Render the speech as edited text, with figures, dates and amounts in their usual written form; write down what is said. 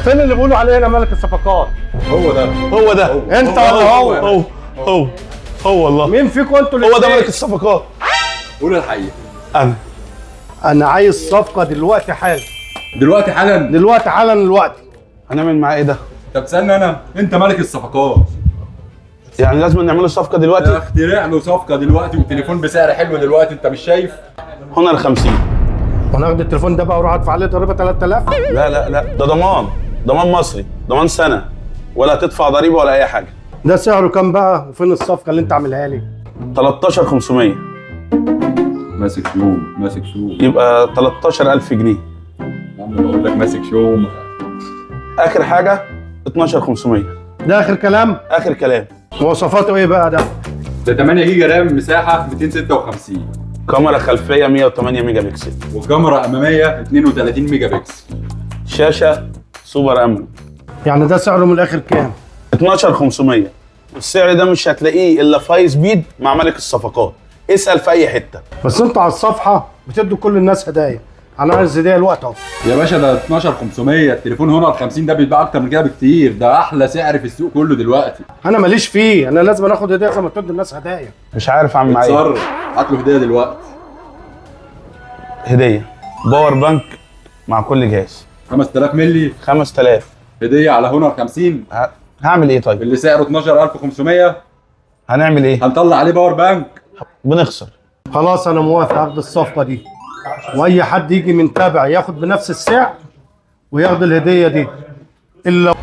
فين اللي بيقولوا عليه انا ملك الصفقات؟ هو ده. هو ده. انت ولا هو؟ هو هو هو والله. مين فيكم انتوا هو ده الاتنين؟ ملك الصفقات. قول الحقيقة. انا عايز صفقة دلوقتي حالا. دلوقتي حالا؟ دلوقتي حالا دلوقتي. هنعمل معاه ايه ده؟ طب تسالني انا؟ انت ملك الصفقات. يعني لازم نعمل له صفقة دلوقتي؟ اخترع له صفقة دلوقتي وتليفون بسعر حلو دلوقتي، انت مش شايف؟ هونر 50. وانا اخد التليفون ده بقى واروح ادفع عليه ضريبة 3000؟ لا لا لا، ده ضمان، ضمان مصري، ضمان سنة، ولا تدفع ضريبة ولا اي حاجة. ده سعره كام بقى؟ وفين الصفقة اللي انت عاملها لي؟ 13500. ماسك شوم، ماسك شوم. يبقى 13000 جنيه. يا عم بقول لك ماسك شوم. اخر حاجة 12500. ده اخر كلام؟ اخر كلام. مواصفاته ايه بقى ده؟ ده 8 جيجا RAM، مساحة 256، كاميرا خلفية 108 ميجا بكسل، وكاميرا امامية 32 ميجا بكسل، شاشة super AMOLED. يعني ده سعره من الاخر كام؟ 12500. السعر ده مش هتلاقيه الا في High Speed مع ملك الصفقات. اسال في اي حتة. بس انتوا على الصفحة بتدوا كل الناس هدايا، انا عايز هديه الوقت اهو. يا باشا ده 12500. التليفون هونر 50 ده بيتباع اكتر من كده بكتير، ده احلى سعر في السوق كله دلوقتي. انا ماليش فيه، انا لازم اخد هديه زي ما بتدوا الناس هدايا. مش عارف اعمل معاه ايه. اتصرف، هات له هديه دلوقتي. هديه power bank مع كل جهاز. 5000 ملي. 5000. هديه على هونر 50. هعمل ايه طيب؟ اللي سعره 12500. هنعمل ايه؟ هنطلع عليه power bank. بنخسر. خلاص انا موافق اخد الصفقة دي، واي حد يجي من تبع ياخد بنفس السعر وياخد الهدية دي. الا